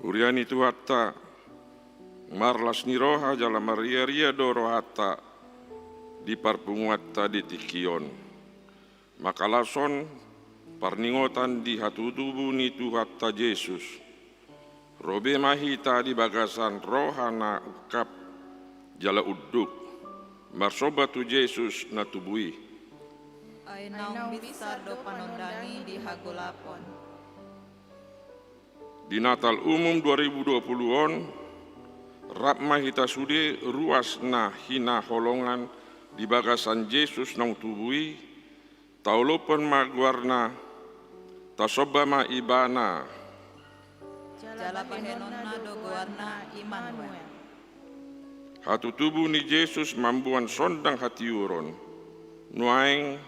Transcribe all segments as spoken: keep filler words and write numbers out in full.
Huria ni Tuhanta, marlas ni roha jala marriaria do rohanta di parpunguanta di tingki on. Mangkalashon parningotan di hatutubu ni Tuhanta Jesus. Ro be ma hita di bagasan roha na ungkap jala unduk, marsomba tu Jesus na tubu i. Ai naung binsar do panondangi di hagolapon. Di Natal Umum dua ribu dua puluh on, rap ma hita sude ruas na hinaholongan di bagasan Jesus naung tubu i, taolophon ma goarna, tasomba ma Ibana. Jala bahenonna do goarna Immanuel. Hatutubu ni Jesus mamboan sondang hatiuron. Nuaeng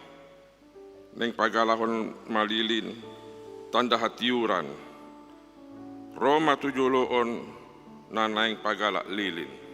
naeng pagalahon ma lilin, tanda hatiuran. Ro ma tu jolo on na naeng pagalak lilin.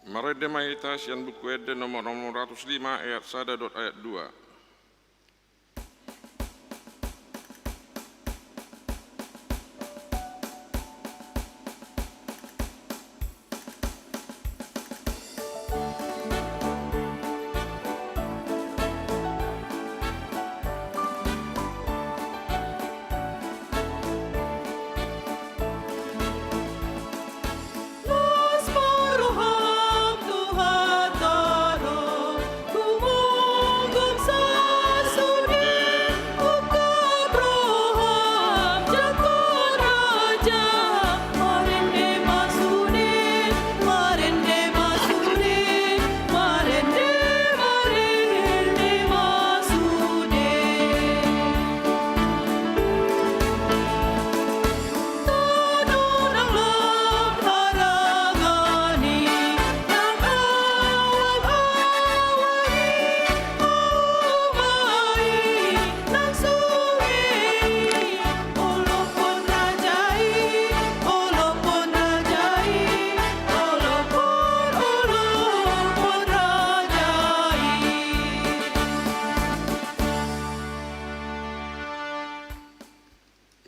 Marende ma hita sian Buku Ende nomor onom ratus lima ayat sada dohot ayat dua.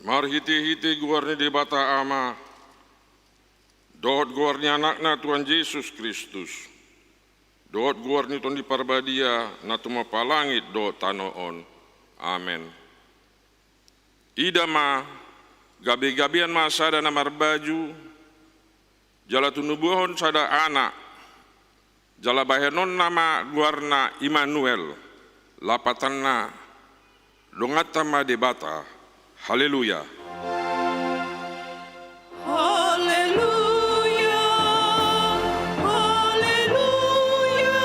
Marhitehite goar ni Debata Ama dohot goar ni Anakna Tuhan Jesus Kristus dohot goar ni Tondi Parbadia na tumompa langit dohot tano on. Amen. Ida ma, gabe-gabean ma sada na marbaju, jala tinubuhon sada anak, jala bahenonna ma goarna Immanuel, lapatanna: Donganta ma Debata. Haleluya. Haleluya, haleluya,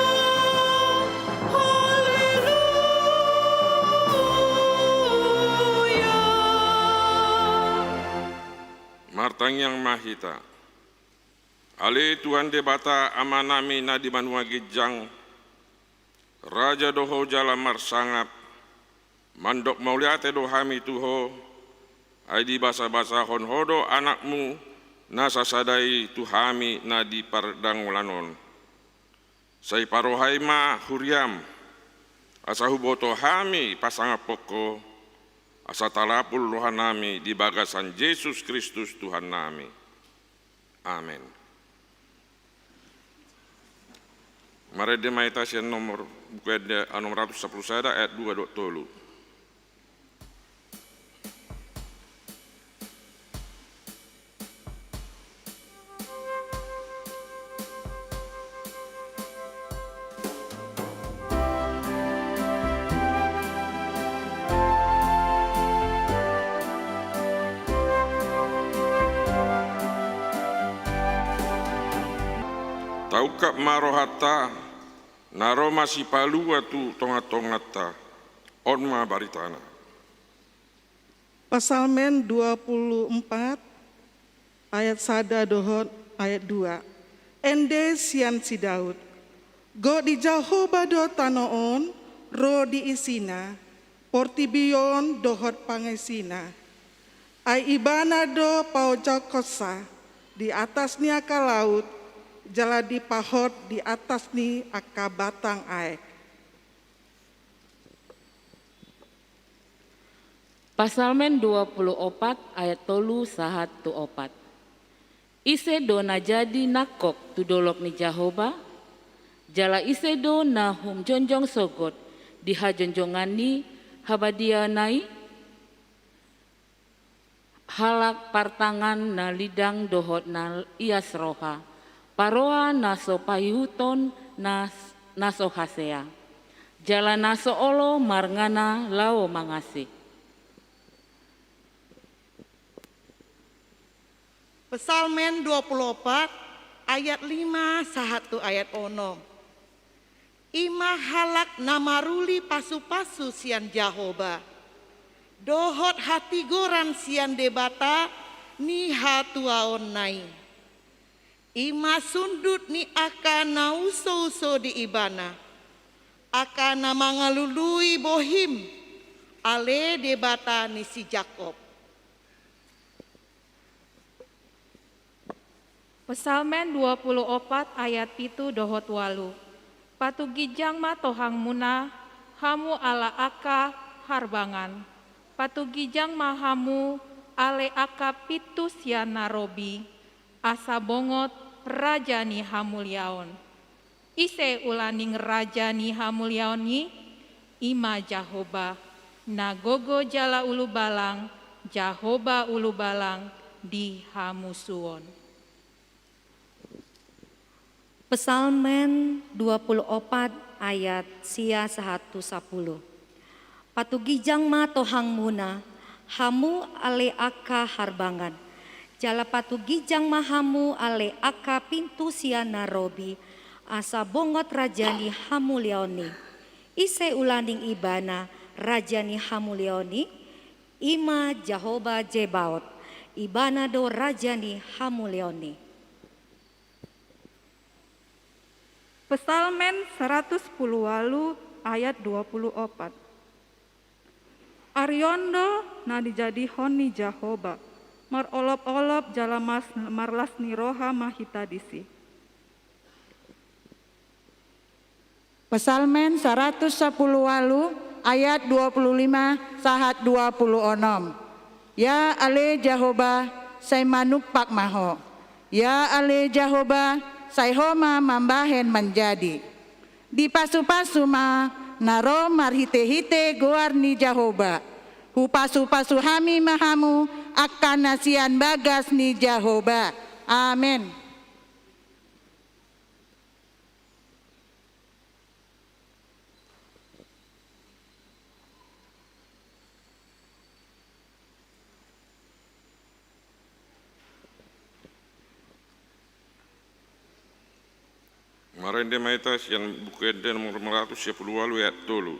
haleluya. Martangiang ma hita. Ale Tuhan Debata Amanami na di banua ginjang, Raja do Ho jala marsangap, mandok mauliate do hami tu Ho, ai dibasabasahon Ho do Anakmu na sasada i tu hami na di pardangolan on. Sai parohai ma huriam, asa huboto hami pasangaphon Ho, asa tarapul rohanami di bagasan Jesus Kristus Tuhannami. Amen. Marende ma hita sian nomor, Buku Ende onom ratus sampulu sada ayat dua dohot tolu. Taungkap ma rohanta, na ro ma Sipalua tu tongatonganta. On ma baritana. Psalmen dua puluh empat ayat sada dohot ayat dua. Ende sian si Daud. Gok di Jahowa do tano on ro di isina, portibi on dohot pangisina. Ai Ibana do paojakhonsa di atas ni angka laut, jala dipahot di atas ni angka batang aek. Psalmen dua puluh opat ayat tolu sahat tu opat. Ise do na jadi nangkok tu dolok ni Jahowa? Jala ise do na umjongjong sogot di hajonjongan ni habadiaonna i? Halak partangan na lidang dohot na ias roha, paroa na so paihuton na, na so hasea, jala na so olo marngana laho mangasik. Psalmen dua puluh opat ayat lima sahat tu ayat onom. I ma halak na maruli pasupasu sian Jahowa, dohot hatigoran sian Debata ni hatuaonna i. I ma sundut ni angka na usouso di Ibana, angka na mangalului bohim, ale Debata ni si Jakob. Psalmen dua puluh opat ayat pitu dohot ualu. Patuginjang ma tohangmuna, hamu ale angka harbangan. Patuginjang ma hamu ale angka pintu sian na robi, asa bongot Raja ni hamuliaon. Ise ulaning Raja ni hamuliaon i? I ma Jahowa, na gogo jala ulubalang, Jahowa ulubalang di hamusuon. Psalmen dua puluh opat ayat sia sahat tu sapuluh. Patuginjang ma tohangmuna, hamu ale angka harbangan. Jala patuginjang ma hamu ale angka pintu sian na robi, asa bongot Raja ni hamuliaon i. Ise ulaning Ibana Raja ni hamuliaon i? I ma Jahowa Zebaot, Ibana do Raja ni hamuliaon i. Psalmen saratus pulu ualu ayat dua pulu opat. Ari on do na nijadihon ni Jahowa, marolopolop jala mas-, marlas ni roha ma hita disi. Psalmen saratus sapulu ualu ayat dua pulu lima sahat dua pulu onom. Ya ale Jahowa, sai manumpak ma Ho. Ya ale Jahowa, sai Ho ma mambahen manjadi. Dipasupasu ma na ro marhitehite goar ni Jahowa. Hupasupasu hami ma hamu angka na sian bagas ni Jahowa. Amen. Marende ma hita sian Buku Ende nomor lima ratus sia pulu ualu ayat tolu.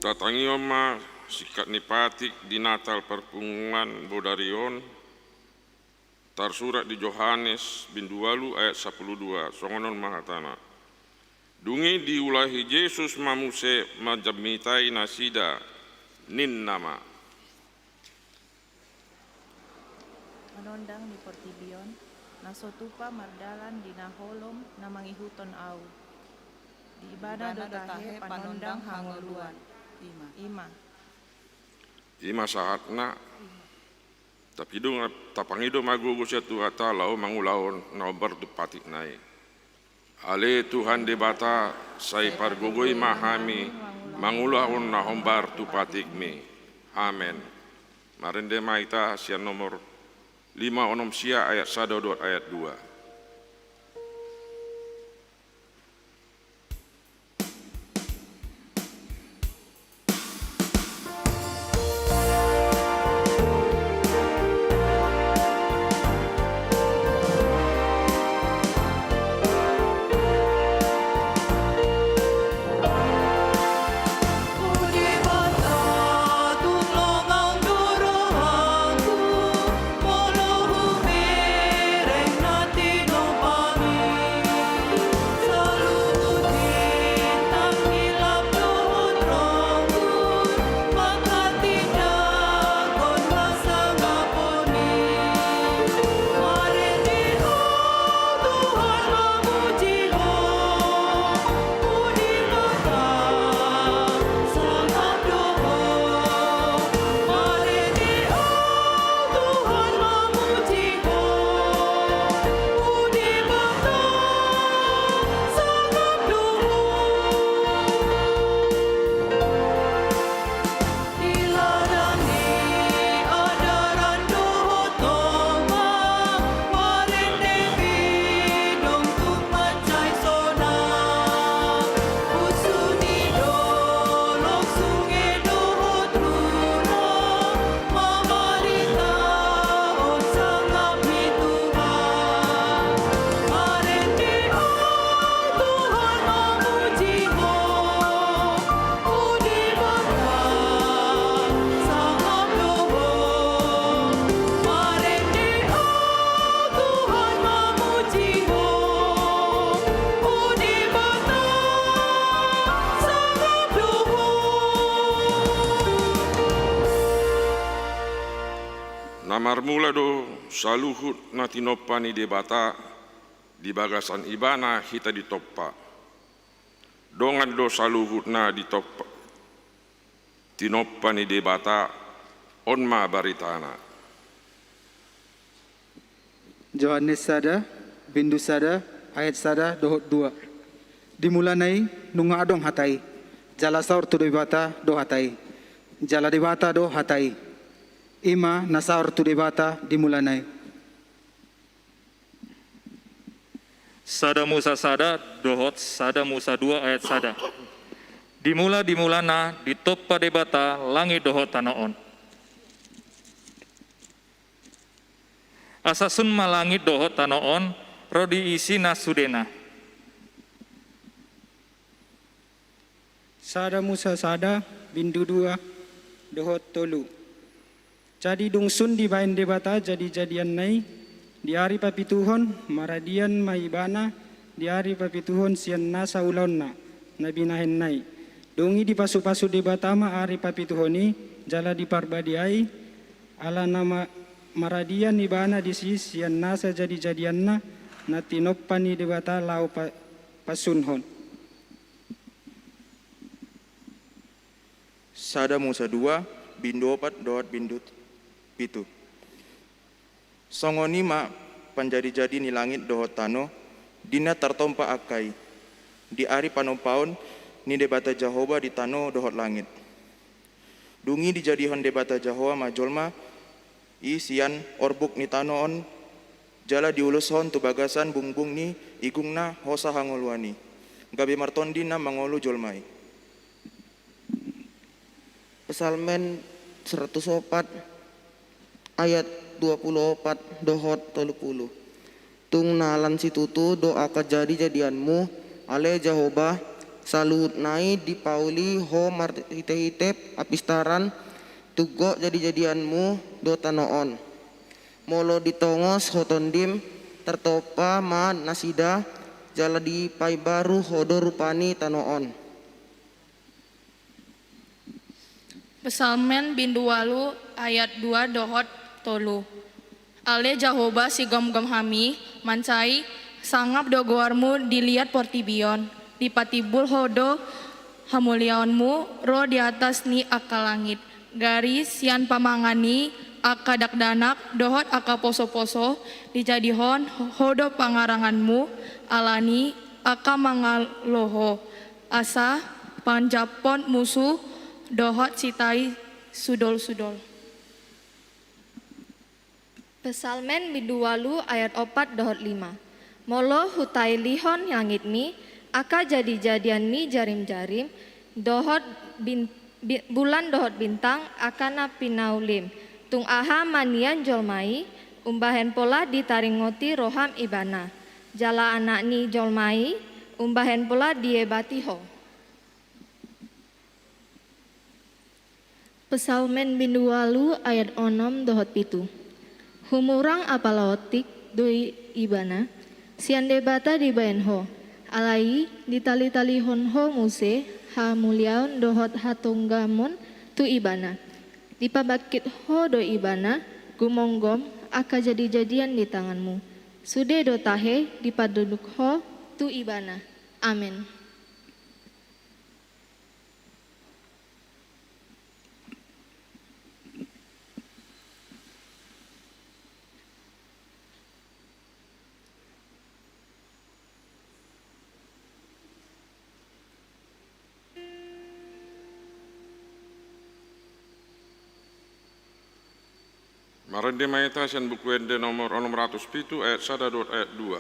Tatangihon ma singkat ni patik di Natal parpunguan bodari on, tarsurat di Johannes bindu ualu ayat sapulu dua, songon on ma hatana. Dung i diulahi Jesus ma muse manjammitai nasida, ninna ma. Manondang di portibi on, na so tupa mardalan di na holom na mangihuthon Ahu. Di Ibana do tahe panondang hangoluan. I ma. I ma. I ma sahatna. Tapi do, tapangido ma gogo sian Tuhanta laho mangulahon na hombar tu patikna i. Ale Tuhan Debata, sai pargogoi ma hami mangulahon na hombar tu patikmi. Amen. Marende ma hita sian nomor lima onom sia ayat sada dohot ayat dua. Marmula do saluhut na tinompa ni Debata, di bagasan Ibana hita ditompa. Dongan do saluhut na ditompa, tinompa ni Debata, on ma baritana. Johannes sada, bindu sada, ayat sada dohot dua. Di mulana i nunga adong Hata i, jala saor tu Debata do Hata i, jala Debata do Hata i. I ma na saor tu Debata di mulana i. Sada Musa sada dohot sada Musa dua ayat sada. Di mula, di mulana ditompa Debata langit dohot tano on. Asa sun ma langit dohot tano on ro di isina sudena. Sada Musa sada, bindu dua dohot tolu. Jadi dung sun dibaen Debata jadi-jadianna i, di ari papituhon maradian ma Ibana di ari papituhon sian nasa ulaonna na binahenna i. Dung i dipasu-pasu Debata ma ari papituhon i, jala diparbadiai, ala na ma-, maradian Ibana disi sian nasa jadi-jadianna na tinompa ni Debata laho pa-, pasunhon. Sada Musa dua, bindu opat dohot bindu pitu. Songon i ma panjadi-jadi ni langit dohot tano, di na tartompa angka i, di ari panompaon ni Debata Jahowa di tano dohot langit. Dung i dijadihon Debata Jahowa ma jolma i sian orbuk ni tano on, jala diulushon tu bagasan bungbung ni igungna hosa hangoluan i, gabe martondi na mangolu jolma i. Psalmen seratus opat ayat dua puluh opat dohot tolu puluh. Tung na lan situtu do angka jadi-jadianmu, ale Jahowa, saluhutna i dipauli ho marhite-hite apistaran, tung gok jadi-jadianmu do tano on. Molo ditongos ho tondim, tartompa ma nasida, jala dipaimbaru ho do rupa ni tano on. Psalmen bindu ualu ayat dua dohot tolu. Ale Jahowa, sigomgom hami mansai, sangap do goarmu di liat portibi on, dipatimbul ho do hamuliaonmu ro di atas ni angka langit. Gari sian pamangan ni angka dakdanak dohot angka poso-poso dijadihon ho do pangaranganmu, alani angka mangalo ho, asa panjampon musu dohot sitai sudol-sudol. Psalmen bindu ualu ayat opat dohot lima. Molo hutailihon langitmi, angka jadi-jadianmi jarim-jarim, dohot bin-, bi-, bulan dohot bintang angka na pinaulim, tung aha ma nian jolma i, umbahen pola ditaringoti roham ibana, jala anak ni jolma i, umbahen pola diebati ho. Psalmen bindu ualu ayat onom dohot pitu. Humurang apala otik do i ibana, sian Debata dibaen ho, alai ditali-talihon ho muse hamuliaon dohot hatonggamon tu ibana. Dipabangkit ho do ibana, gumomgom angka jadi-jadian di tanganmu. Sude do tahe dipandunduk ho tu ibana. Amen. Marende ma hita sian Buku Ende nomor onom ratus pitu ayat sada dohot ayat dua.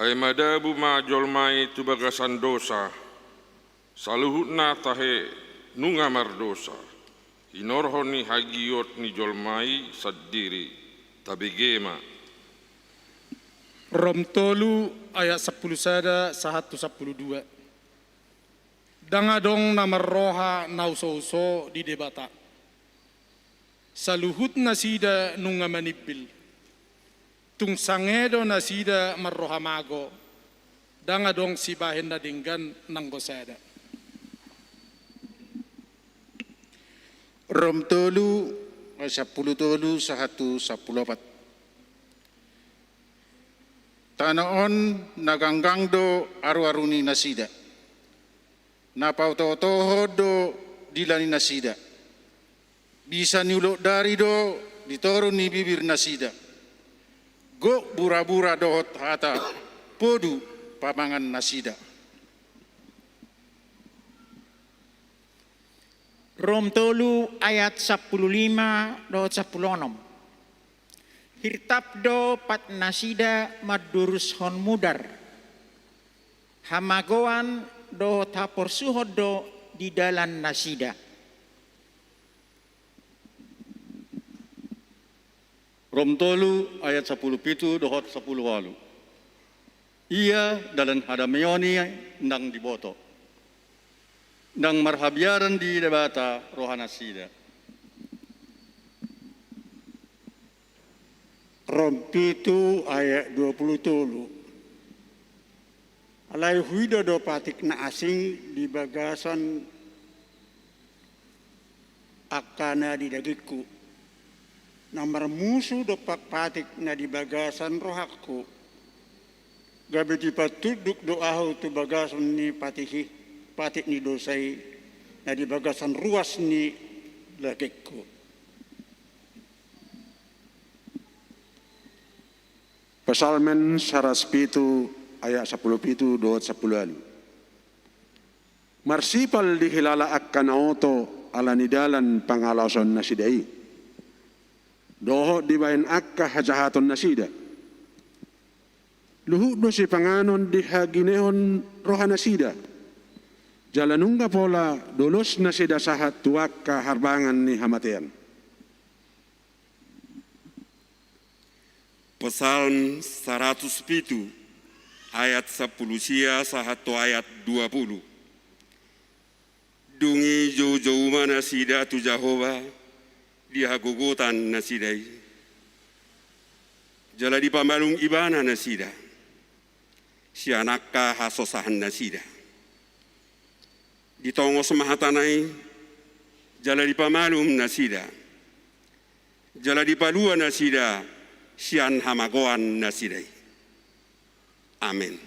Ai madabu ma jolma i tu bagasan dosa, saluhutna tahe nunga mardosa, hinorhon ni hagiot ni jolma i sandiri, tabege ma. Rom tolu ayat sampulu sada sahat tu sampulu dua. Ndang adong na marroha na usouso di Debata. Saluhut nasida nunga manimbil. Tung sange do nasida marroha mago, ndang adong sibahen na denggan nanggo sada. Rom tolu, sampulu tolu sahat tu sampulu opat. Tano on na ganggang do aruaru ni nasida. Na paototohon do dila ni nasida. Bisa ni ulok dari do di toru ni bibir nasida. Gok burabura dohot hata podu pamangan nasida. Rom tolu ayat sampulu lima dohot sampulu onom. Hirtap do pat nasida mandurushon mudar. Hamagoan dohot haporsuhon do di dalan nasida. Rom tolu ayat sampulu pitu dohot sampulu ualu. Ia dalan hadameon i ndang diboto. Ndang marhabiaran di Debata roha nasida. Rom pitu ayat dua pulu tolu. Alai huida do patik na asing di bagasan angka na di dagingku. Na marmusu dompak patik na di bagasan rohangku. Gabe dipatunduk do ahu tu bagasan ni patik i, patik ni dosa i, na di bagasan ruas ni dagingku. Psalmen saratus pitu ayat sampulu pitu dohot sampulu ualu. Marsipal dihilala angka na oto ala ni dalan pangalaosion nasida i. Dohot dibahen angka hajahaton nasida. Luhut do sipanganon di haginehon roha nasida. Jala nunga pola dolos nasida sahat tu angka harbangan ni hamatean. Psalm saratus pitu ayat sampulu sia sahat tu ayat dua pulu. Dung i joujou ma nasida tu Jahowa di hagogotan nasida i. Jala dipamalum Ibana nasida sian angka hasosahan nasida. Ditongos ma hatana i, jala dipamalum nasida, jala dipalua nasida sian hamagoan nasida i. Amen.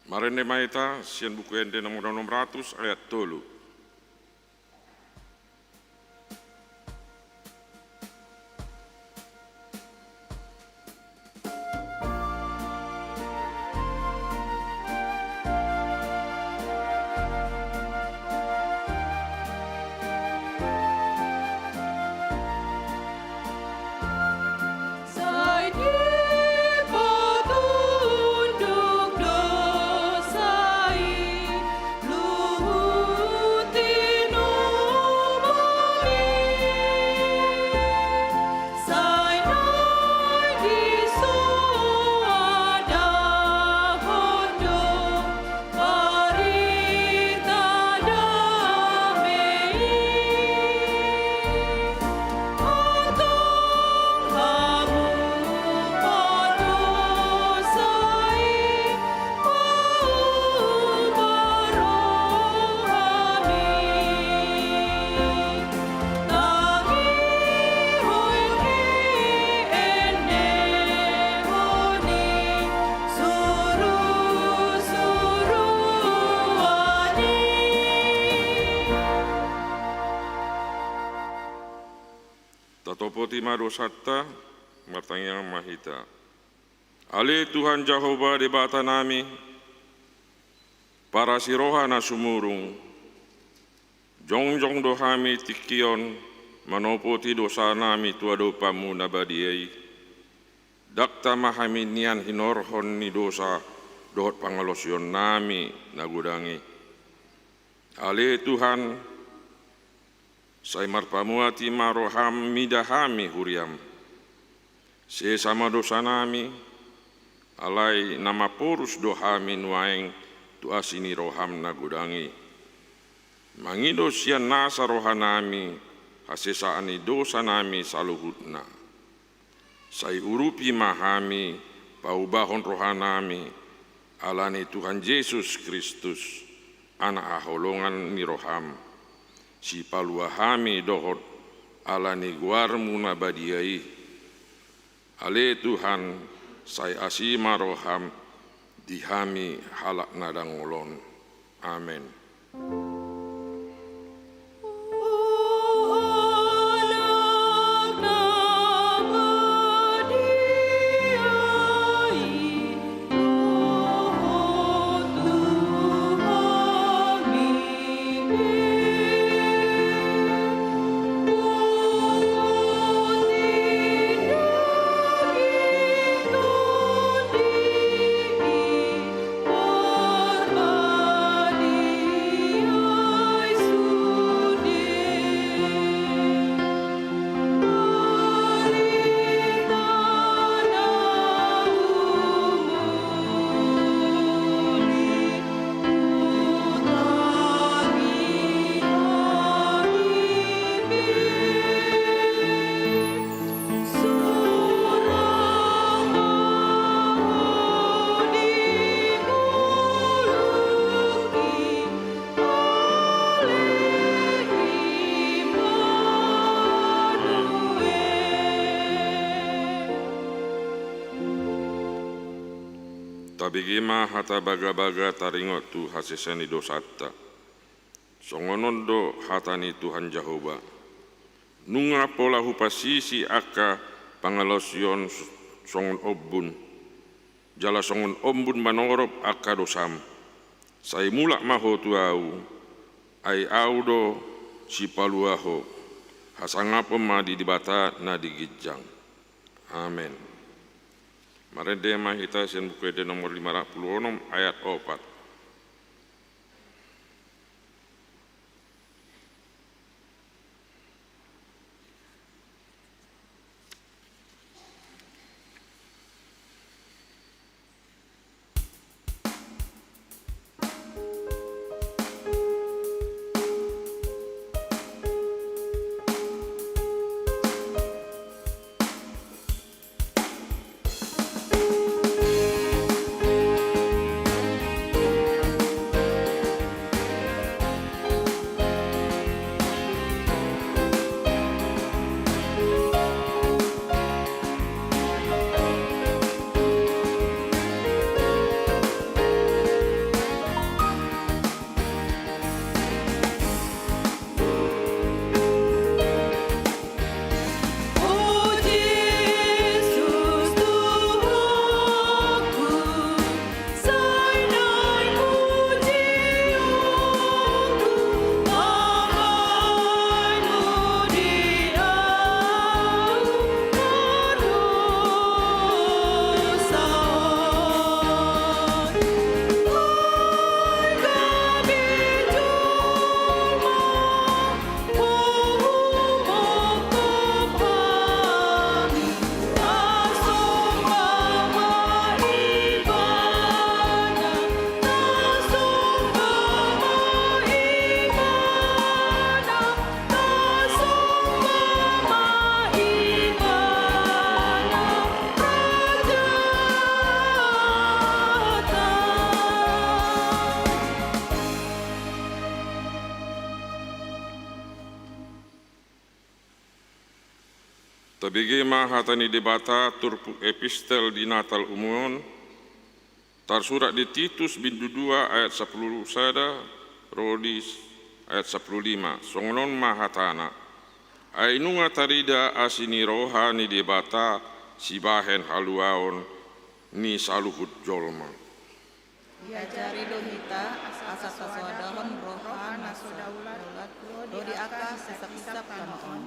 Marende ma hita sian Buku Ende nomor onom ratus ayat tolu. Sai dipatunduk dosa i, luhut tinomba i. Sai naeng disoadahon do barita dame i. Antong hamu pardosa i, pauma rohami. Tangihon ni endehon ni surusuruan i. Tatopoti ma dosanta, Martangiang ma hita. Ale Tuhan Jahowa Debatanami, parasi roha na sumurung, jongjong do hami tingki on manopoti dosanami tu adopanMu na badia i. Dakta ma hami nian hinorhon ni dosa dohot pangalosionnami na godang i. Ale Tuhan, sai marpamuati ma rohaM mida hami huriaM. Sesa ma dosanami, alai na maporus do hami nuaeng tu asi ni rohaM na godang i. Mangido sian nasa rohanami hasesaan ni dosanami saluhutna. Sai urupi ma hami paubahon rohanami, ala ni Tuhan Jesus Kristus, Anak haholongan ni rohaM, Sipalua hami dohot ala ni goarMu na badia i. Ale Tuhan, sai asi ma rohaM di hami halak na dangol on. Amen. Tabege ma hata bagabaga taringot tu hasesaan ni dosanta. Songon on do hata ni Tuhan Jahowa: Nunga pola hupasisi angka pangalaosion songon ombun, jala songon ombun manorop angka dosam. Sai mulak ma ho tu Ahu, ai Ahu do Sipalua ho. Hasangapon ma di Debata na di ginjang. Amen. Marende ma hita sian Buku Ende nomor lima puluh onom, ayat opat. Tabege ma hata ni Debata turpuk epistel di Natal umun on, tarsurat di Titus bindu dua ayat sampulu sada ro di ayat sampulu lima. Songon on ma hatana: Ai nunga tarida asi ni roha ni Debata sibahen haluaon ni saluhut jolma. Diajari do hita asa tasoadahon roha na so daulat do di angka hisaphisap tano on,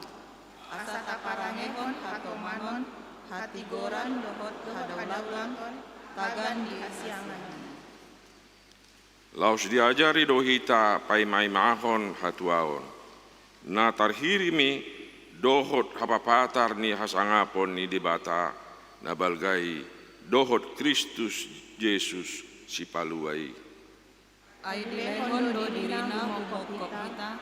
asa taparangehon hatomanon, hatigoran dohot hadaulaton tagan di hasiangan. Laos diajari do hita paimaimahon hatuaon na tarhirim i dohot hapapatar ni hasangapon ni Debata na balga i dohot Kristus Jesus Sipalua i. Ai dilehon do dirina humongkop hita,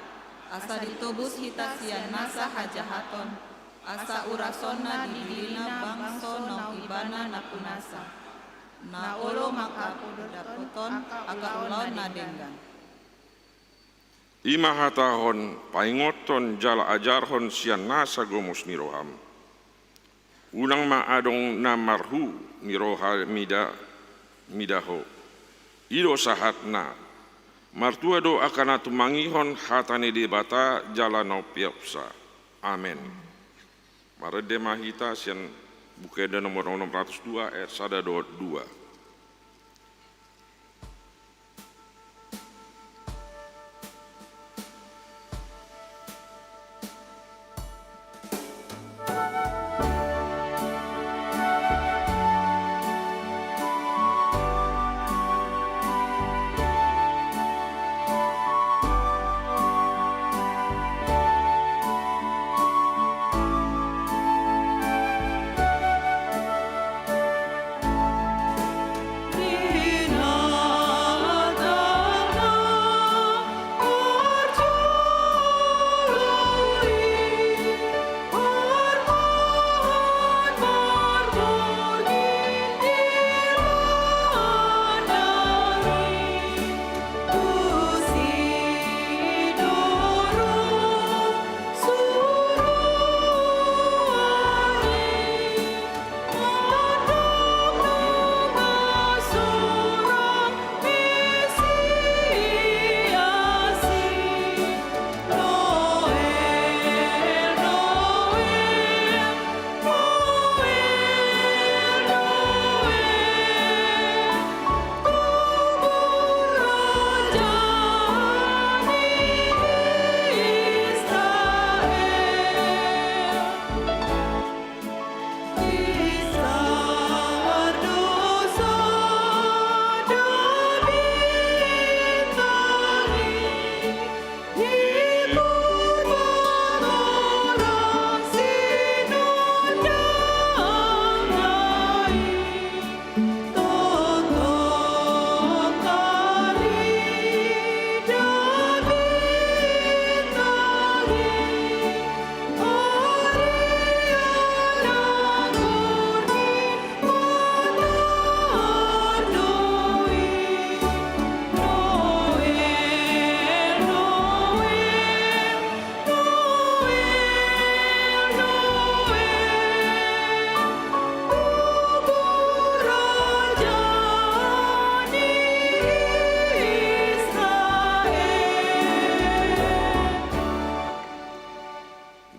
asa ditobus hita sian nasa hajahaton, asa urasonna di dirina bangso naung ibana na pinasa, na olo mangkapodothon angka ulaon na denggan. I ma hatahon, paingothon jala ajarhon sian nasa gomos ni roham. Unang ma adong na marhu ni roha mida, mida ho. I do sahatna. Martua do angka na tumangihon hata ni Debata jala na umpeopsa. Amen. Marende ma hita sian Buku Ende nomor onom ratus dua, ayat sada dohot dua.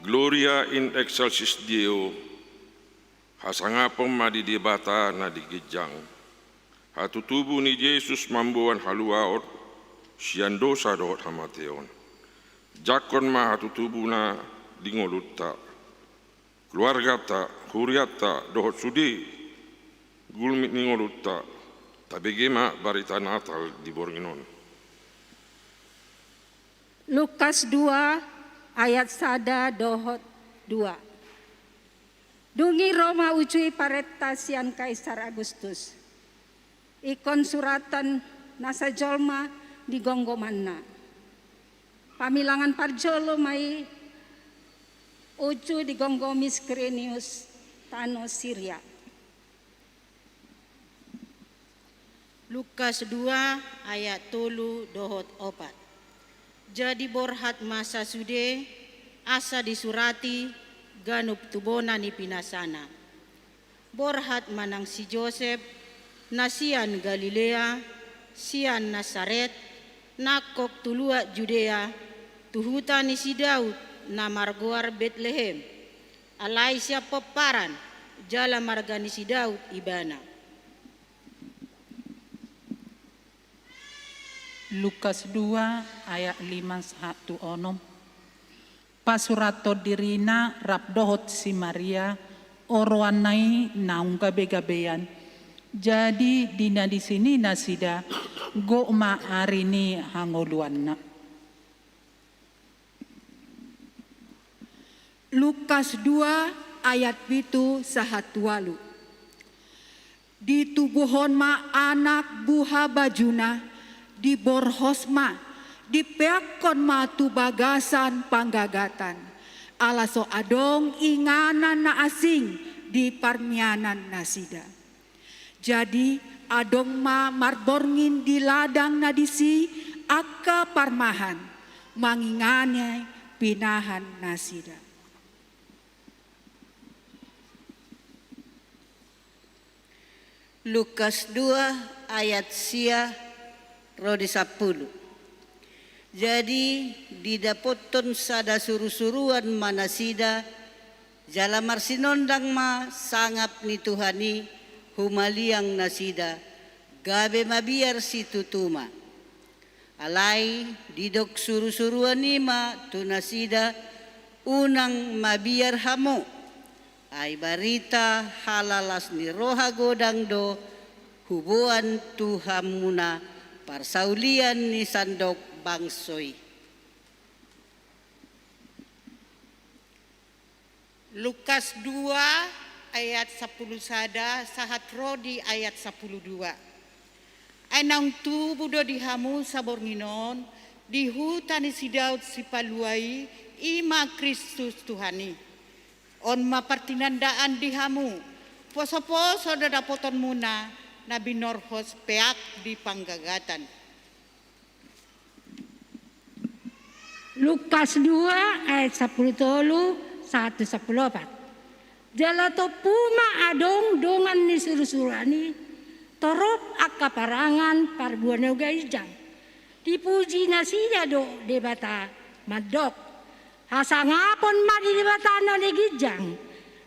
Gloria in excelsis Deo. Hasangapon ma di Debata na di ginjang. Hatutubu ni Jesus mamboan haluaon sian dosa dohot hamateon. Jangkon ma hatutubuna di ngolunta, keluarganta, hurianta dohot sude gulmit ni ngolunta. Tabege ma barita Natal di borngin on. Lukas dua ayat sada dohot dua. Dung i ro ma uju i parenta sian Kaisar Agustus. Ingkon suratan nasa jolma di gomgomanna. Pamilangan parjolo ma i uju digomgomi si Kirinius tano Siria. Lukas dua ayat tolu dohot opat. Jadi borhat ma sasude asa disurati ganup tu bona ni pinasana. Borhat ma nang si Josep, na sian Galilea, sian Nasaret, nangkok tu luat Judea, tu huta ni si Daud, na margoar Betlehem. Alai sian pomparan, jala marga ni si Daud ibana. Lukas dua ayat lima sahat tu onom. Pasurathon dirina rap dohot si Maria, oroanna i naung gabegabean. Jadi di na disi ni nasida, gok ma ari ni hangoluanna. Lukas dua ayat pitu sahat tu ualu. Ditubuhon ma anak buha bajuna, diborhos ma, dipeakkon ma tu bagasan panggagatan, ala so adong inganan na asing di parmianan nasida. Jadi adong ma marborngin di ladang na disi angka parmahan, mangingani pinahan nasida. Lukas dua ayat sia ro di sampulu. Jadi didapothon sada surusuruan ma nasida, jala marsinondang ma sangap ni Tuhan i humaliang nasida, gabe mabiar situtu ma. Alai didok surusuruan i ma tu nasida, unang mabiar hamu, ai barita halalas ni roha godang do huboan tu hamuna parsaulian ni sandok bangso i. Lukas dua ayat sampulu sada sahat ro di ayat sampulu dua. Ai naung tubu do di hamu saborngin on di huta ni si Daud Sipalua i, i ma Kristus Tuhan i. On ma partinandaan di hamu, posoposo do dapotonmuna na binorhos peak di panggagatan. Lukas dua ayat sampulu tolu sahat tu sampulu opat. Jala tompu ma adong dongan ni surusuruan i, torop angka parangan parbue na oga ginjang. Dipuji nasida do Debata mandok, hasangapon ma di Debata na oga ginjang,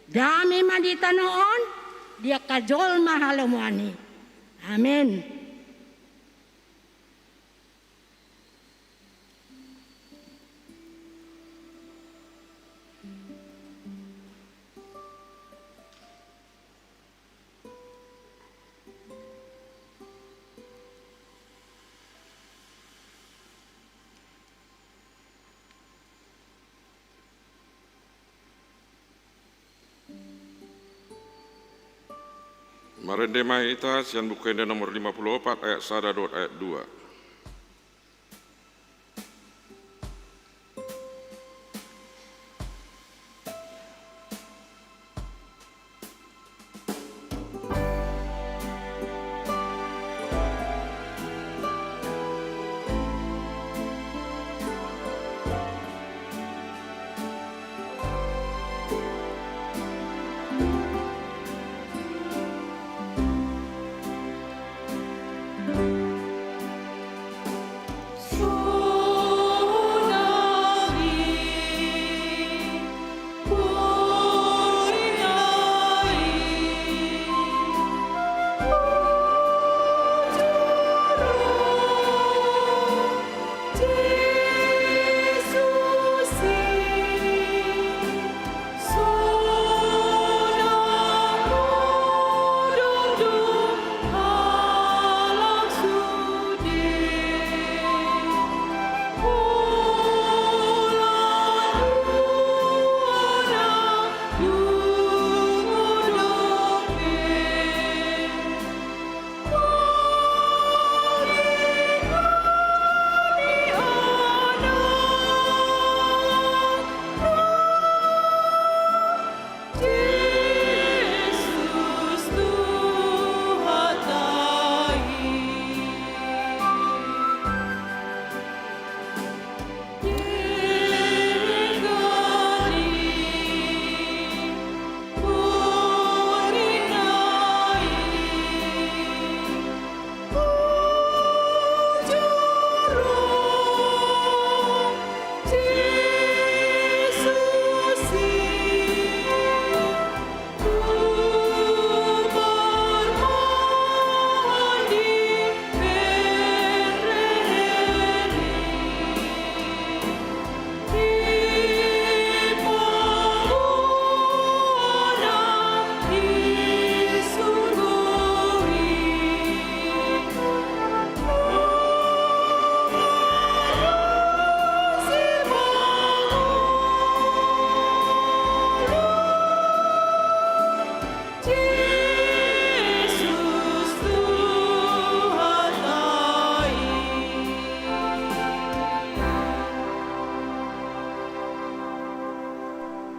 dame ma di tano on di angka jolma halomoan i. Amen. Marende ma hita sian Buku Ende nomor lima pulu opat ayat sada dohot ayat dua.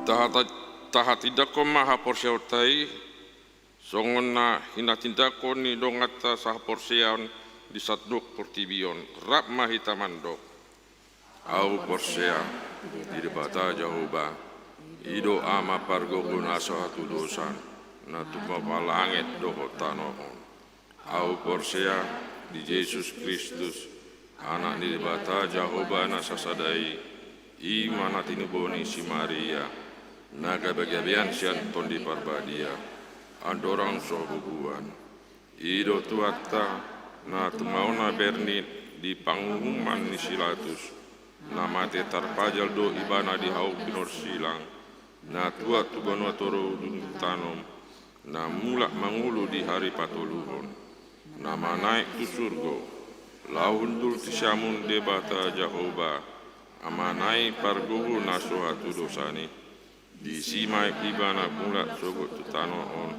Tahat-, tahatindangkon ma haporseaonta i, songon na hinatindangkon ni donganta sahaporseaon di sandok portibi on. Rap ma hita mandok. Ahu porsea di Debata Jahowa, i do Ama pargogo na so hatudosan, na tumompa langit dohot tano on. Ahu porsea di Jesus Kristus, Anak ni Debata Jahowa na sasada i, i ma na tinubu ni si Maria, na gabegabean sian Tondi Parbadia, andorang so bubuan. I do Tuhanta, na tumaona berni di panguhuman ni si Pilatus, na mate tarpajal do ibana di hau pinorsilang, na tuat tu banua toru dung tanom, na mulak mangolu di hari patoluhon, na manaek tu surgo, laho hundul tu siamun Debata Jahowa, Ama na i pargogo na so hatudosan i. Disi ma ibana mulak sogot tu tano on,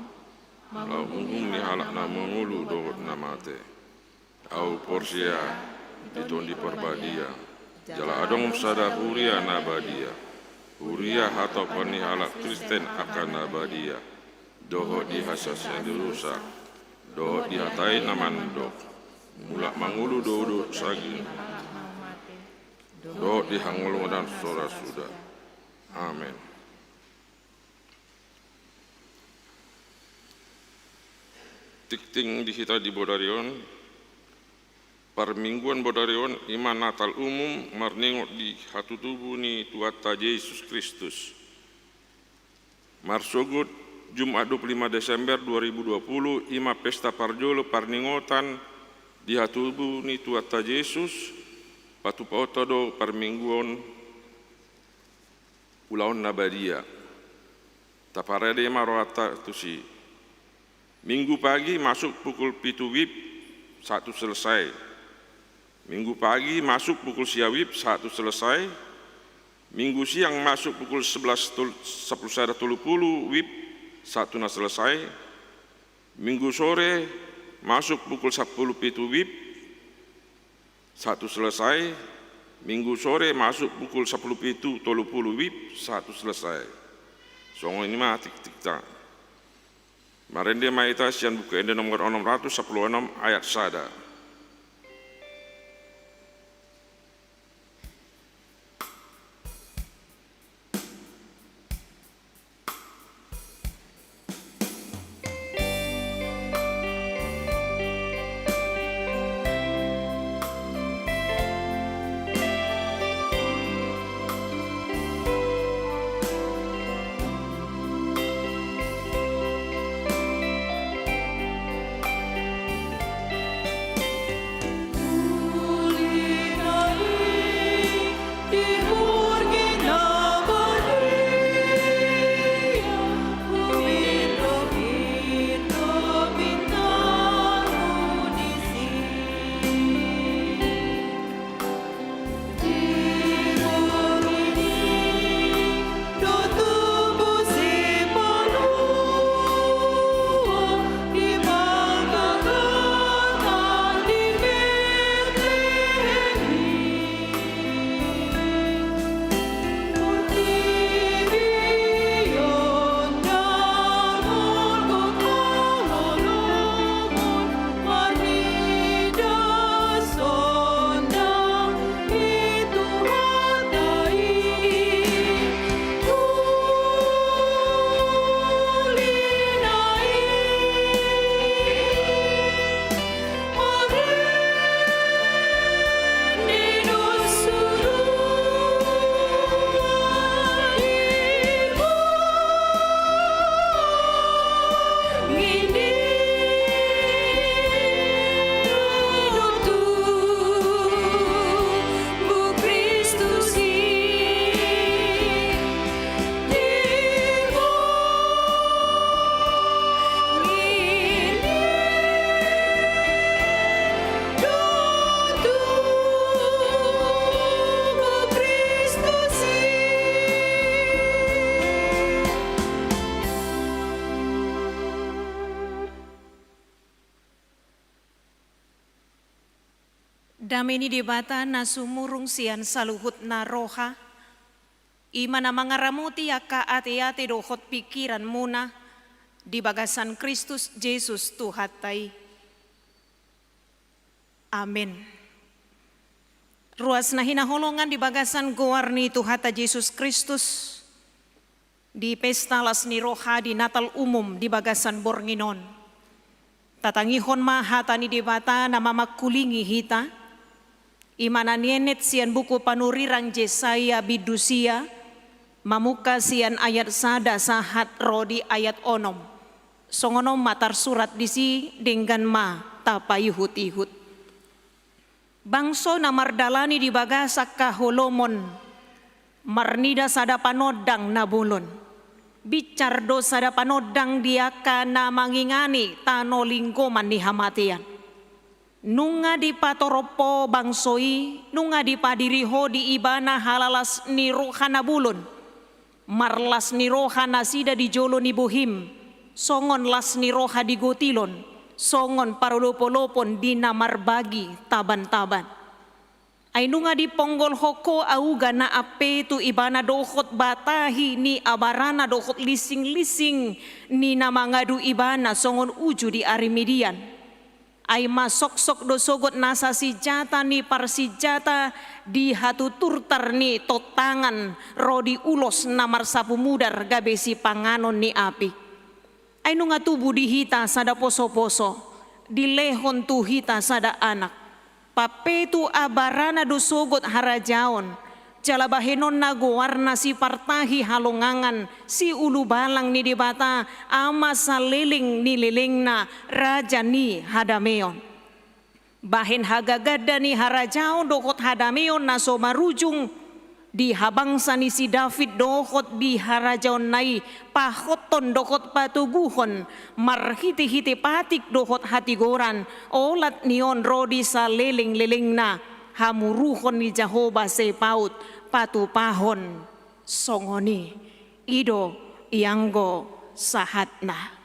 laho hunghungi halak na mangolu dohot na mate. Ahu porsea di Tondi Parbadia, jala adong sada huria na badia, huria hatopan ni halak Kristen angka na badia, dohot di hasesaan dosa, dohot di hata i na mandok, mulak mangolu do dosa gin, dohot di hangoluan na so ra suda. Amen. Tingting di hita di bodari on, parmingguan bodari on, i ma Natal umum marningot di hatutubu ni Tuhanta Jesus Kristus. Marsogot Jumat dua puluh lima Desember dua ribu dua puluh, i ma pesta parjolo parningotan di hatutubu ni Tuhanta Jesus, patupaonta do parmingguan ulaon na badia. Taparade ma rohanta tusi. Minggu pagi masuk pukul pitu wib sahat tu selesai. Minggu pagi masuk pukul sia wib sahat tu selesai. Minggu siang masuk pukul sebelas tol-, sampulu sada tolu puluh wib sahat tu na selesai. Minggu sore masuk pukul sampulu pitu wib sahat tu selesai. Minggu sore masuk pukul sampulu pitu tolu puluh wib sahat tu selesai. Songon i ma tingtingta. Marende ma hita sian Buku Ende nomor onom ratus sampulu onom ayat sada. Dame ni Debata na sumurung sian saluhutna roha, I ma na mangaramoti angka ateate dohot pingkiranmuna di bagasan Kristus Jesus Tuhanta i. Amen. Ruas na hinaholongan di bagasan goar ni Tuhanta Jesus Kristus, di pesta las ni roha di Natal umum di bagasan borngin on, tatangihon ma hata ni Debata na mamangkulingi hita, i ma na nienet sian buku panurirang Jesaya bindu sia, mamungka sian ayat sada sahat ro di ayat onom. Songon on ma tarsurat disi, denggan ma tapaihut-ihut. Bangso na mardalani di bagasan haholomon, marnida sada panondang na bolon. Binsar do sada panondang di angka na mangingani tano linggoman ni hamatean. Nunga dipatorop ho bangso i, nunga dipadiri ho di ibana halalas ni roha na bolon. Marlas ni roha nasida di jolo ni bohim, songon las ni roha di gotilon, songon parolopolopon di na marbagi tabantaban. Ai nunga diponggolhon ho auga na ampe tu ibana dohot batahi ni abarana dohot lisinglisin ni na mangadu ibana songon uju di ari Midian. Ai masoksok do sogot nasa sinjata ni parsinjata di hatuturtar ni tontangan ro di ulos na marsapu mudar gabe sipanganon ni api. Ai nunga tubu di hita sada posoposo, dilehon tu hita sada anak. Pampetu abarana do sogot harajaon, jala bahenonna goarna sipartahi halongangan, siulubalang ni Debata, Ama saleleng ni lelengna, Raja ni hadameon. Bahen hagaganda ni harajaon dohot hadameon na so marujung, di habangsa ni si David dohot di harajaonna i, pahothon dohot patoguhon, marhitehite patik dohot hatigoran, olat ni on ro di salelenglelengna, hamuruhon ni Jahowa Sebaot, patupahon songon i. I do ianggo sahatna.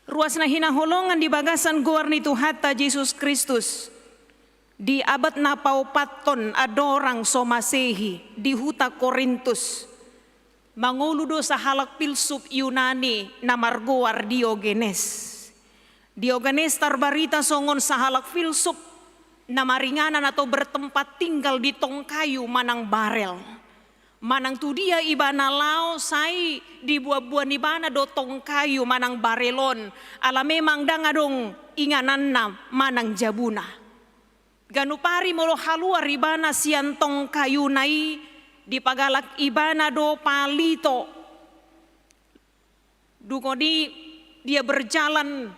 Ruas na hinaholongan di bagasan goar ni Tuhanta Jesus Kristus, di abad na paopathon andorang so Masehi, di huta Korintus, mangolu do sahalak filsuf Yunani na margoar Diogenes. Diogenes tarbarita songon sahalak filsuf na maringanan atau bertempat tinggal di tong kayu manang barel. Manang tu dia ibana laho, sai diboanboan ibana do tong kayu manang barel on, ala memang ndang adong ingananna manang jabuna. Ganup ari molo haluar ibana sian tong kayuna i, dipagalak ibana do palito. Dung on i dia berjalan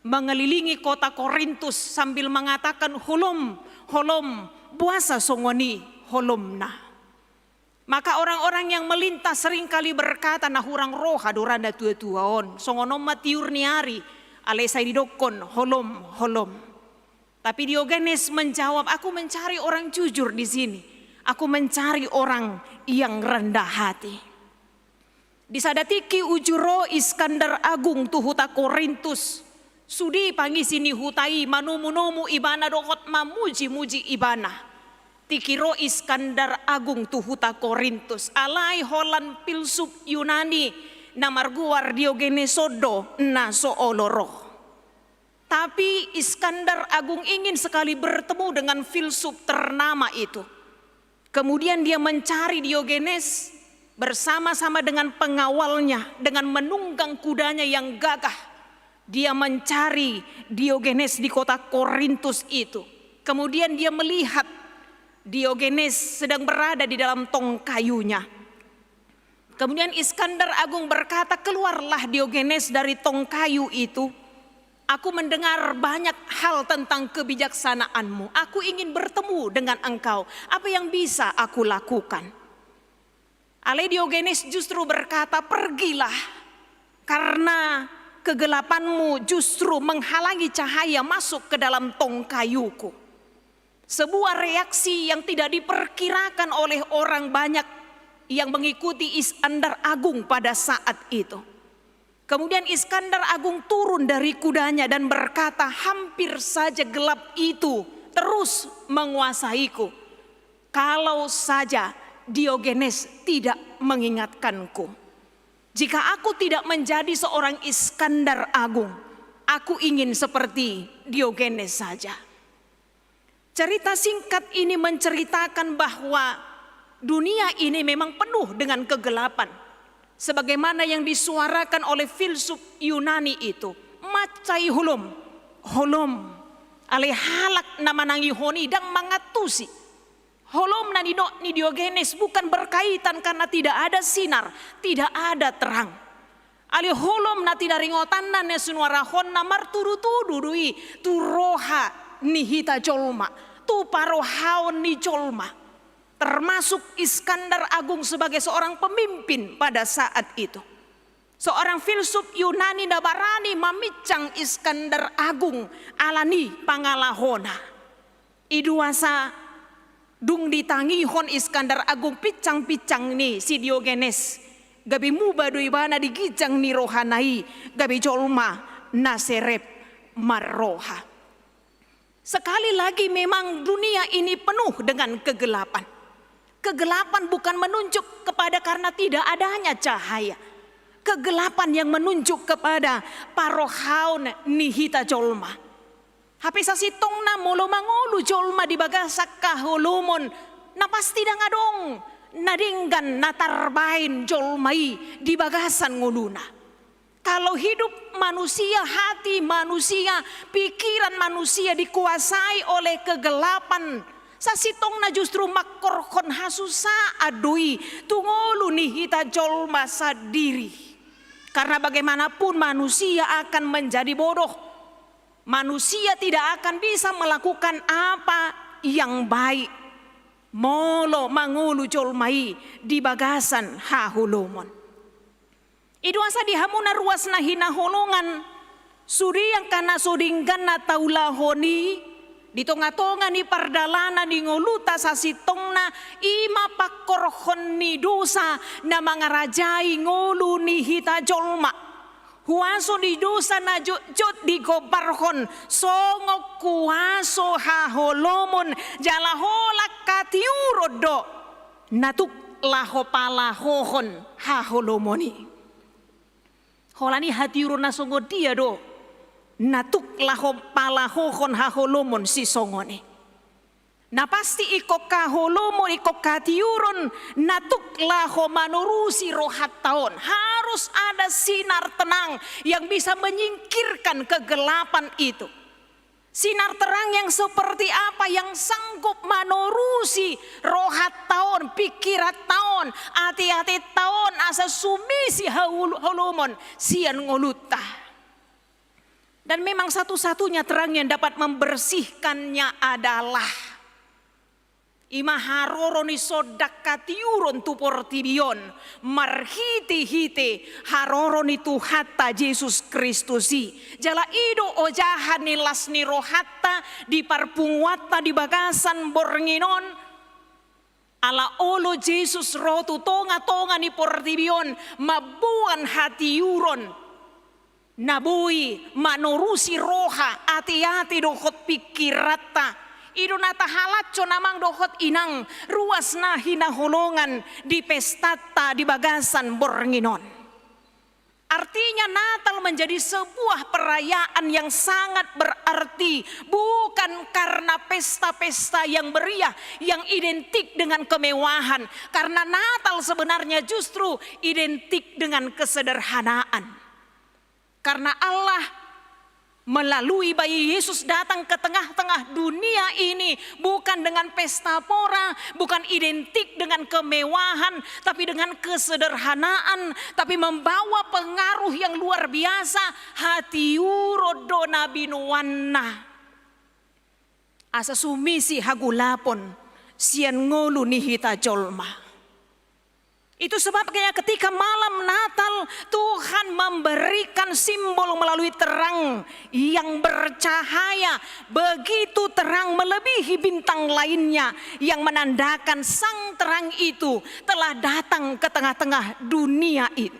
mengelilingi kota Korintus sambil mengatakan, "Holom, holom, boasa songon i holomna?" Maka orang-orang yang melintas seringkali berkata, "Na hurang roha do ra natuatua on." Songon on ma tiur ni ari, alai sai didokkon, "Holom, holom." Tapi Diogenes menjawab, "Aku mencari orang jujur di sini. Aku mencari orang yang rendah hati." Di sada tingki uju ro Iskandar Agung tu huta Korintus. Sude pangisi ni huta i, manomunomu ibana dohot mamujimuji ibana. Tingki ro Iskandar Agung tu huta Korintus, alai holan filsuf Yunani na margoar Diogenes on do na so olo ro. Tapi Iskandar Agung ingin sekali bertemu dengan filsuf ternama itu. Kemudian dia mencari Diogenes bersama-sama dengan pengawalnya, dengan menunggang kudanya yang gagah. Dia mencari Diogenes di kota Korintus itu. Kemudian dia melihat Diogenes sedang berada di dalam tong kayunya. Kemudian Iskandar Agung berkata, "Keluarlah Diogenes dari tong kayu itu. Aku mendengar banyak hal tentang kebijaksanaanmu. Aku ingin bertemu dengan engkau. Apa yang bisa aku lakukan?" Alai Diogenes justru berkata, "Pergilah, karena kegelapanmu justru menghalangi cahaya masuk ke dalam tong kayuku." Sebuah reaksi yang tidak diperkirakan oleh orang banyak yang mengikuti Iskandar Agung pada saat itu. Kemudian Iskandar Agung turun dari kudanya dan berkata, "Hampir saja gelap itu terus menguasaiku. Kalau saja Diogenes tidak mengingatkanku. Jika aku tidak menjadi seorang Iskandar Agung, aku ingin seperti Diogenes saja. Cerita singkat ini menceritakan bahwa dunia ini memang penuh dengan kegelapan. Sebagaimana yang disuarakan oleh filsuf Yunani itu, mansai holom, holom. Alai halak na manangihon i ndang mangantusi. Holom na nidok ni Diogenes bukan berkaitan karena tidak ada sinar, tidak ada terang. Alai holom na tinaringotanna na sinuarahonna martudutudu do i tu roha ni hita jolma, tu parohaon ni jolma. Termasuk Iskandar Agung sebagai seorang pemimpin pada saat itu. Seorang filsuf Yunani na barani maminsang Iskandar Agung ala ni pangalahona. I do asa dung ditangihon Iskandar Agung pinsangpinsang ni si Diogenes, gabe muba do ibana di ginjang ni rohana i, gabe jolma na serep marroha. Sekali lagi, memang dunia ini penuh dengan kegelapan. Kegelapan bukan menunjuk kepada karena tidak adanya cahaya. Kegelapan yang menunjuk kepada parohaon ni hita jolma. Hape sasintongna molo mangolu jolma di bagasan haholomon, na pasti ndang adong na denggan na tarbaen jolma i di bagasan ngoluna. Kalau hidup manusia, hati manusia, pikiran manusia dikuasai oleh kegelapan, sasintongna justru mangkorhon hasusaan do i tu ngolu ni hita jolma sandiri. Karena bagaimanapun manusia akan menjadi bodoh. Manusia tidak akan bisa melakukan apa yang baik molo mangolu jolma i di bagasan haholomon. I do asa di hamuna ruas na hinaholongan, sude angka na so denggan na taulahon i, di tongatonga ni pardalanan ni ngoluta sasintongna, i ma pangkorhon ni dosa na mangarajai ngolu ni hita jolma. Huaso ni dosa na jotjot digombarhon songon huaso haholomon jala holan hatiuron do na tuk laho palahohon haholomon i. Holan i hatiuron na songon dia do na tuk laho palahohon haholomon sisongon i. Na pasti ingkon haholomon, ingkon hatiuron na tuk laho manorusi rohanta on. Harus ada sinar tenang yang bisa menyingkirkan kegelapan itu. Sinar terang yang seperti apa yang sanggup manorusi rohanta on, pingkiranta on, ateatenta on, asa sumisi haul-, holomon sian ngolunta. Dan memang satu-satunya terang yang dapat membersihkannya adalah i ma haroro ni sondak hatiuron tu portibi on, marhitehite haroro ni Tuhanta Jesus Kristus i. Jala i do ojahan ni las ni rohanta di parpunguanta di bagasan borngin on. Ala olo Jesus ro tu tongatonga ni portibi on mamboan hatiuron na boi manorusi roha, ateate dohot pingkiranta. I do na tahalashon amang dohot inang, ruas na hinaholongan di pestanta di bagasan borngin on. Artinya, Natal menjadi sebuah perayaan yang sangat berarti, bukan karena pesta-pesta yang meriah, yang identik dengan kemewahan. Karena Natal sebenarnya justru identik dengan kesederhanaan. Karena Allah melalui bayi Yesus datang ke tengah-tengah dunia ini, bukan dengan pesta pora, bukan identik dengan kemewahan, tapi dengan kesederhanaan, tapi membawa pengaruh yang luar biasa, hatiuron do na binoanna. Asa sumisi hagolapon sian ngolu ni hita jolma. Itu sebabnya ketika malam Natal, Tuhan memberikan simbol melalui terang yang bercahaya, begitu terang melebihi bintang lainnya, yang menandakan sang terang itu telah datang ke tengah-tengah dunia ini.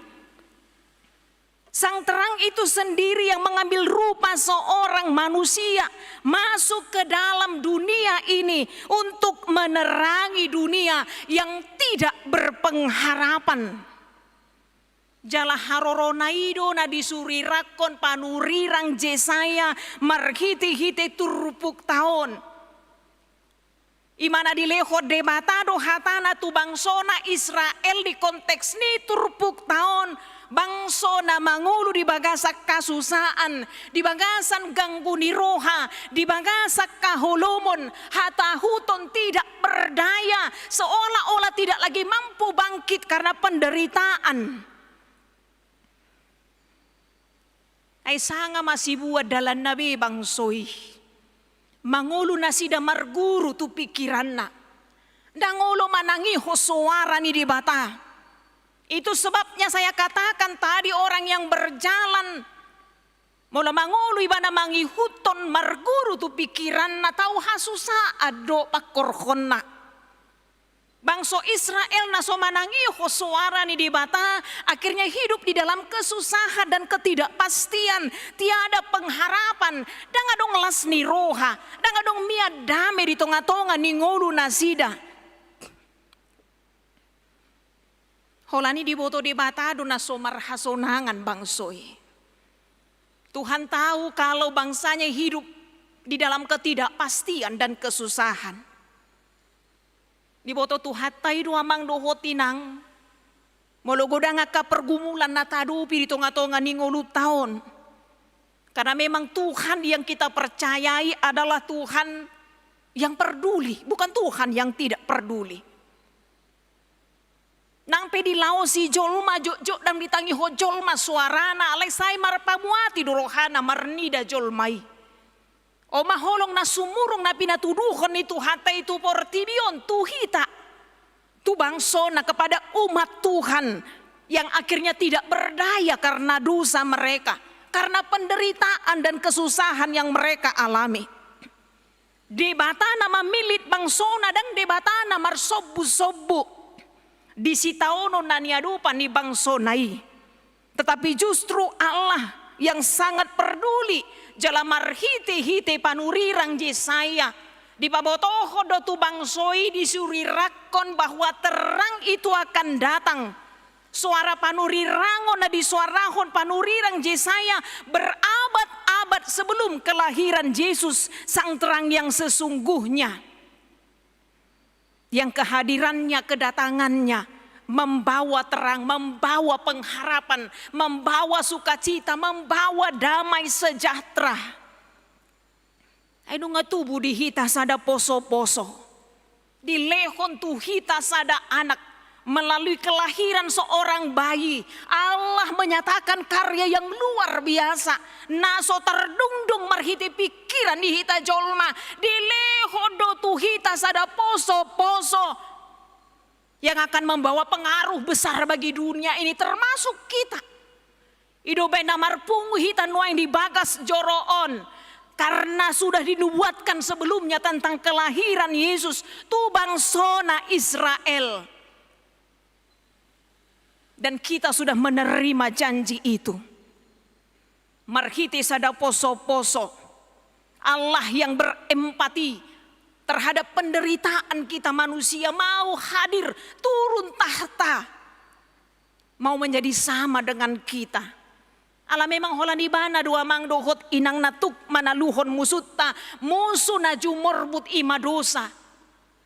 Sang terang itu sendiri yang mengambil rupa seorang manusia, masuk ke dalam dunia ini untuk menerangi dunia yang tidak berpengharapan. Jala harorona i do na disurirangkon panurirang Jesaya marhitehite turpukta on. I ma na dilehon Debata do hatana tu bangsona Israel di konteks ni turpukta on, bangso na mangolu di bagasan kasusaan, di bagasan ganggu ni roha, di bagasan haholomon, hatahuton, tidak berdaya, seolah-olah tidak lagi mampu bangkit karena penderitaan. Ai sanga ma sibuat dalanna be bangso i. Mangolu nasida marguru tu pikiranna. Ndang olo manangihon soara ni Debata. Itu sebabnya saya katakan tadi, orang yang berjalan, molo mangolu ibana mangihuthon marguru tu pikiranna, tau hasusaan do pangkorhonna. Bangso Israel na so manangihon soara ni Debata, akhirnya hidup di dalam kesusahan dan ketidakpastian, tiada pengharapan, ndang adong las ni roha, ndang adong mian dame di tonga-tonga ni ngolu nasida. Holan i diboto Debata do na so marhasonangan bangso i. Tuhan tahu kalau bangsanya hidup di dalam ketidakpastian dan kesusahan. Diboto Tuhanta i do, amang dohot inang, molo godang angka pergumulan na tahadopi di tonga-tonga ni ngolunta on. Karena memang Tuhan yang kita percayai adalah Tuhan yang peduli, bukan Tuhan yang tidak peduli. Nang pe dilaosi jolma, jotjot ndang ditangihon jolma soarana, alai sai marpamuati do rohana marnida jolma i. On ma holong na sumurung na pinatuduhon ni Tuhanta i tu portibi on, tu hita, tu bangsona, kepada umat Tuhan yang akhirnya tidak berdaya karena dosa mereka, karena penderitaan dan kesusahan yang mereka alami. Debata na mamillit bangsona, ndang Debata na marsombusombu di sitaonon na niadopan ni bangsona i. Tetapi justru Allah yang sangat peduli, jala marhitehite panurirang Jesaya, dipabotohon do tu bangso i, disurirangkon bahwa terang itu akan datang. Soara panurirangon na disuarahon panurirang Jesaya berabad-abad sebelum kelahiran Yesus, Sang Terang yang sesungguhnya. Yang kehadirannya, kedatangannya membawa terang, membawa pengharapan, membawa sukacita, membawa damai sejahtera. Ai nunga tubu di hita sada posoposo. Dilehon tu hita sada anak melalui kelahiran seorang bayi. Allah menyatakan karya yang luar biasa, na so tardungdung marhite pikiran ni hita jolma. Dilehon do tu hita sada posoposo yang akan membawa pengaruh besar bagi dunia ini, termasuk kita. I do umbahen na marpungu hita nuaeng di bagas joro on, karena sudah dinubuatkan sebelumnya tentang kelahiran Yesus tu bangsona Israel. Dan kita sudah menerima janji itu. Marhite sada posoposo, Allah yang berempati terhadap penderitaan kita manusia mau hadir, turun tahta, mau menjadi sama dengan kita. Ala memang holan Ibana do, amang dohot inang, na tuk manaluhon musunta, musu na jumorbut i ma dosa.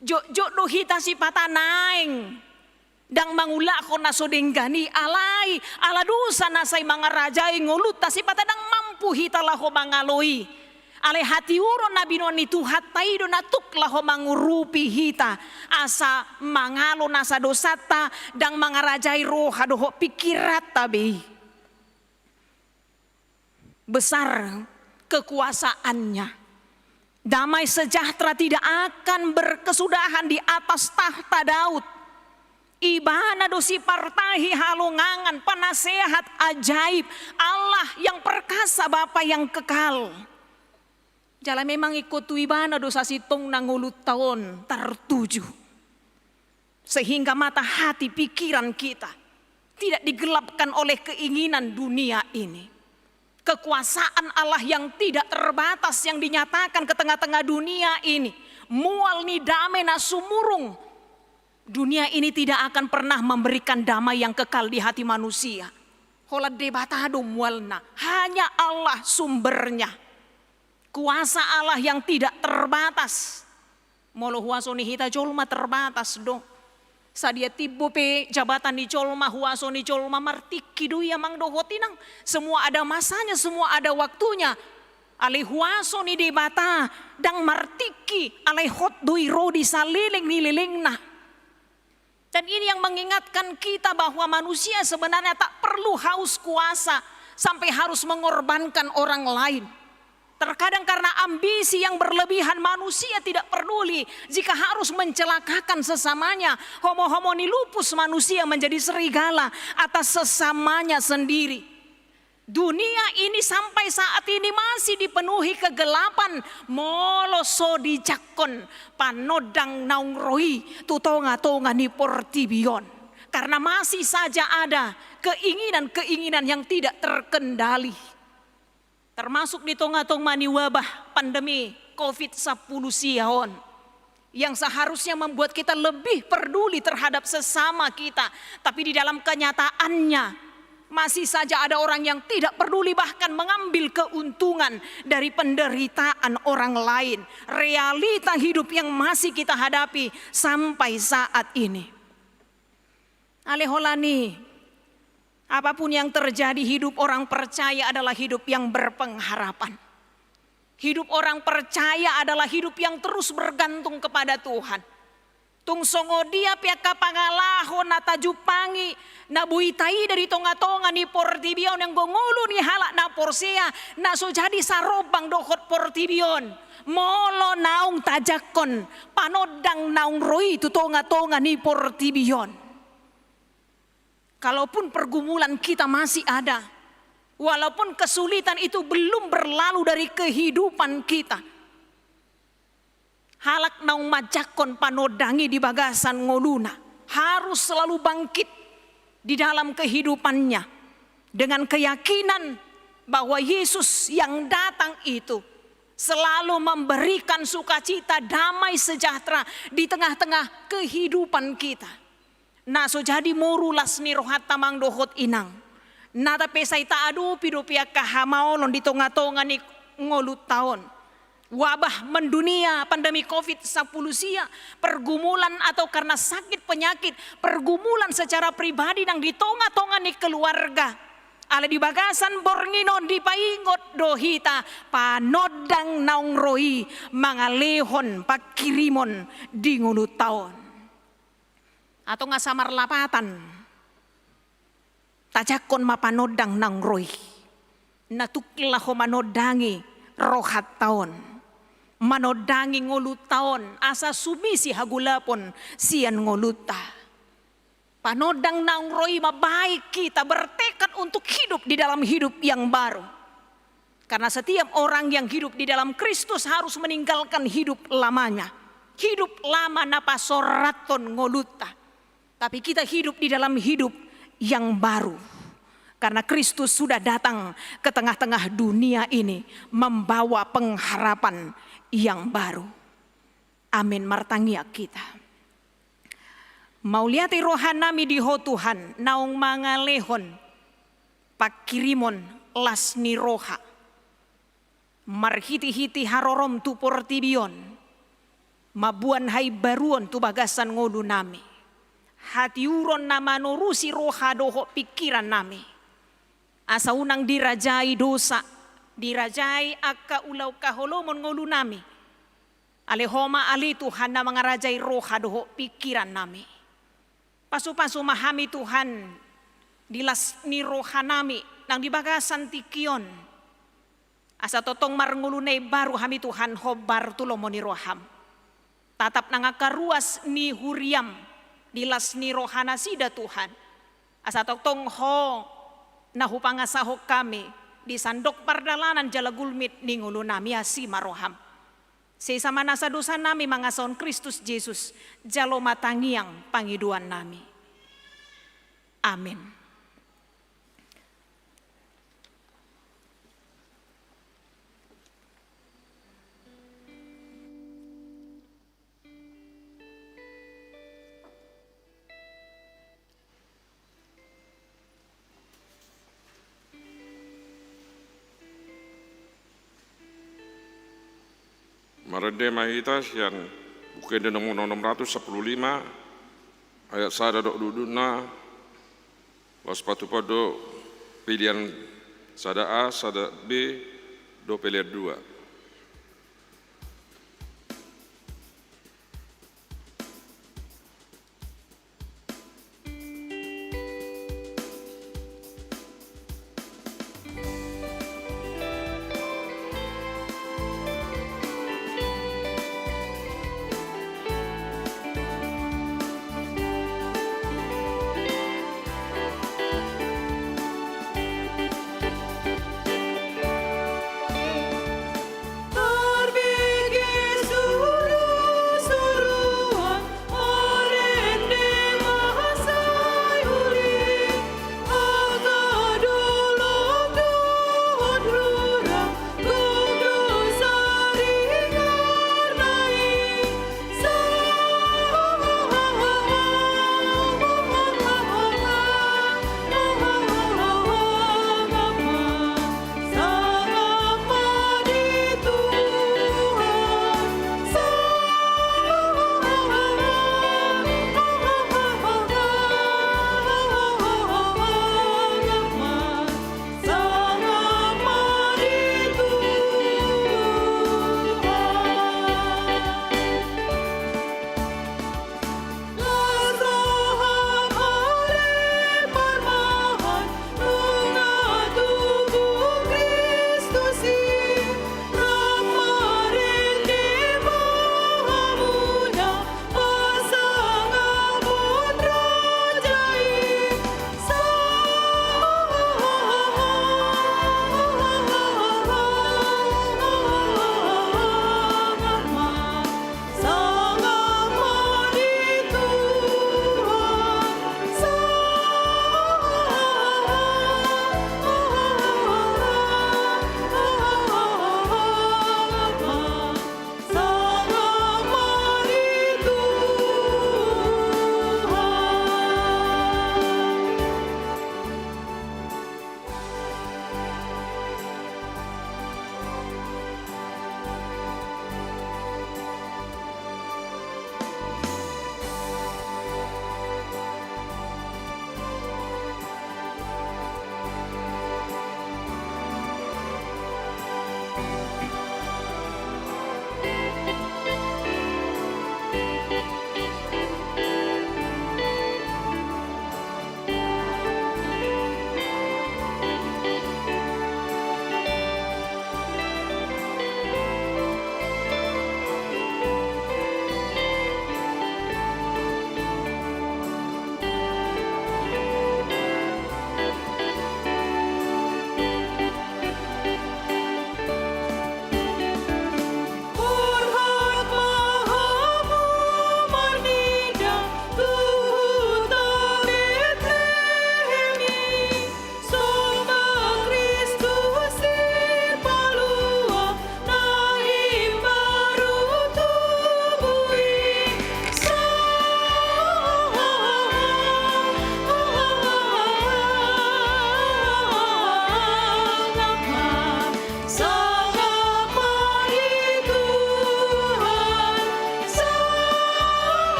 Jotjot do hita sipata naeng ndang mangulahon na so denggan i, alai ala dosa na sai mangarajai ngolunta, sipata ndang mampu hita laho mangalo i. Alai hatiuron na binoan ni Tuhanta i do na tuk laho mangurupi hita, asa mangalo nasa dosanta, ndang mangarajai roha dohot pikiranta be i. Besar kekuasaannya. Damai sejahtera tidak akan berkesudahan di atas tahta Daud. Ibana do sipartahi halongangan, penasehat ajaib, Allah yang perkasa, Bapa yang kekal. Jala memang ingkon tu Ibana do sasintongna ngolunta on tartuju. Sehingga mata hati pikiran kita Tidak digelapkan oleh keinginan dunia ini. Kekuasaan Allah yang tidak terbatas yang dinyatakan ke tengah-tengah dunia ini, mual ni dame na sumurung. Dunia ini tidak akan pernah memberikan damai yang kekal di hati manusia. Holan Debata do mualna, hanya Allah sumbernya. Kuasa Allah yang tidak terbatas. Molo huaso ni hita jolma terbatas do. Sadia timbo pe jabatan ni jolma, huaso ni jolma, martingki do i amang dohot inang. Semua ada masanya, semua ada waktunya. Alai huaso ni Debata ndang martingki, alai hot do i ro di saleleng ni lelengna. Dan ini yang mengingatkan kita bahwa manusia sebenarnya tak perlu haus kuasa sampai harus mengorbankan orang lain. Terkadang karena ambisi yang berlebihan, manusia tidak peduli jika harus mencelakakan sesamanya. Homo-homo ni lupus, manusia menjadi serigala atas sesamanya sendiri. Dunia ini sampai saat ini masih dipenuhi kegelapan, molo so dijangkon panondang naung ro i tu tonga-tonga ni portibi on. Karena masih saja ada keinginan-keinginan yang tidak terkendali. Termasuk di tonga-tonga ni wabah pandemi covid sampulu sia on, yang seharusnya membuat kita lebih peduli terhadap sesama kita, tapi di dalam kenyataannya masih saja ada orang yang tidak peduli, bahkan mengambil keuntungan dari penderitaan orang lain. Realita hidup yang masih kita hadapi sampai saat ini. Alai holan i, apapun yang terjadi, hidup orang percaya adalah hidup yang berpengharapan. Hidup orang percaya adalah hidup yang terus bergantung kepada Tuhan. Tung songon dia pe angka pangalaho na tajumpangi, na boi taida di tonga-tonga ni portibi on, anggo ngolu ni halak na porsea na so jadi sarombang dohot portibi on, molo naung tajangkon panondang naung ro i tu tonga-tonga ni portibi on. Kalaupun pergumulan kita masih ada, walaupun kesulitan itu belum berlalu dari kehidupan kita, halak naung manjangkon panondang i di bagasan ngoluna harus selalu bangkit di dalam kehidupannya dengan keyakinan bahwa Yesus yang datang itu selalu memberikan sukacita, damai sejahtera di tengah-tengah kehidupan kita. Na so jadi moru las ni rohanta amang dohot inang, nata pe sai taadopi dope angka hamaolon di tonga-tonga ni ngolunta on. Wabah mendunia, pandemi covid sampulu sia, pergumulan atau karena sakit penyakit, pergumulan secara pribadi nang di tonga-tonga ni keluarga. Alai di bagasan borngin on dipaingot do hita panondang naung ro i mangalehon pangkirimon di ngolunta on. Atau nga samarlapatan, tajangkon ma panondang naung ro i. Na tung laho manondangi rohanta on, manondangi ngolunta on, asa sumisi hagolapon sian ngolunta. Panondang naung ro i mambahen hita bertekad untuk hidup di dalam hidup yang baru. Karena setiap orang yang hidup di dalam Kristus harus meninggalkan hidup lamanya. Hidup lama na pasorathon ngolunta. Tapi kita hidup di dalam hidup yang baru. Karena Kristus sudah datang ke tengah-tengah dunia ini membawa pengharapan yang baru. Amin. Martangiang hita. Mauliate rohanami di Ho Tuhan, naung mangalehon pangkirimon las ni roha marhite-hite harorom tu portibi on, mamboan haimbaruon tu bagasan ngolunami, hatiuron na manorusi roha dohot pingkirannami, asa unang dirajai dosa, dirajai angka ulaon haholomon ngolunami. Alai Ho ma ale Tuhan na mangarajai roha dohot pingkirannami. Pasu-pasu ma hami Tuhan di las ni rohanami nang di bagasan tingki on. Asa tongtong marngolu na imbaru hami Tuhan hombar tu lomo ni roham. Tatap nang angka ruas ni huriam di las ni rohanasida Tuhan. Asa tongtong Ho na hupangasahon hami di sandok pardalanan jala gulmit ni ngolunami, asi ma roham. Sesa ma nasa dosanami mangasahon Kristus Jesus, jalo ma tangiang pangidoannami. Amin. Marende ma hita sian Buku Ende nomor onom ratus sampulu lima, ayat sada dohot dudukna, laos patupahon do pelean sada A, sada B, dohot pelean dua.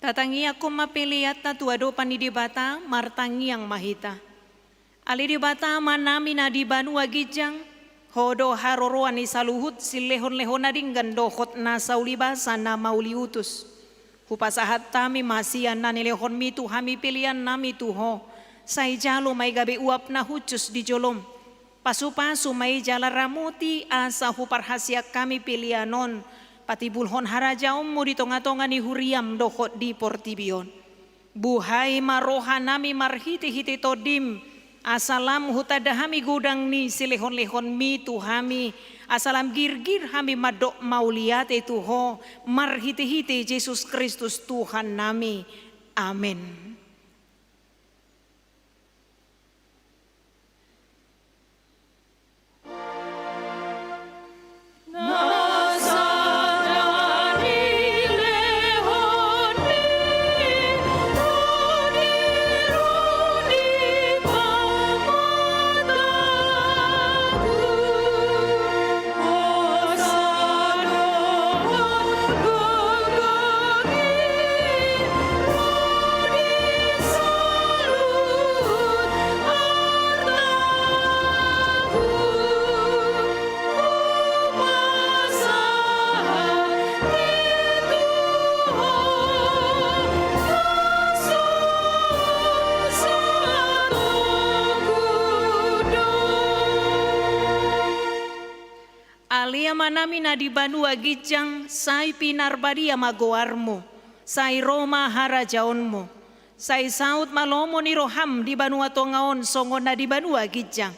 Tatangiangkon ma peleanta tu adopan ni Debata, martangiang ma hita. Ale Debata Amanami na di banua ginjang, Ho do haroroan ni saluhut silehonlehon na denggan dohot na saulibasa na mauliutus. Hupasahat hami ma sian na nilehonmi tu hami peleannami tu Ho, sai jalo ma i gabe uap na hushus di jolom. Pasupasu ma i jala ramoti asa huparhasiang hami pelean on, patimbulhon harajaonmu di tongatonga ni huriam dohot di portibi on. Buhai ma rohanami marhitehite Tondim, asa lam hutanda hami godang ni silehonlehonmi tu hami, asa lam girgir hami mandok mauliate tu Ho, marhitehite Jesus Kristus Tuhannami. Amen. Ale Amanami na di banua ginjang, sai pinarbadia ma goarmu, sai ro ma harajaonmu, sai saut ma lomo ni roham di banua tonga on songon na di banua ginjang.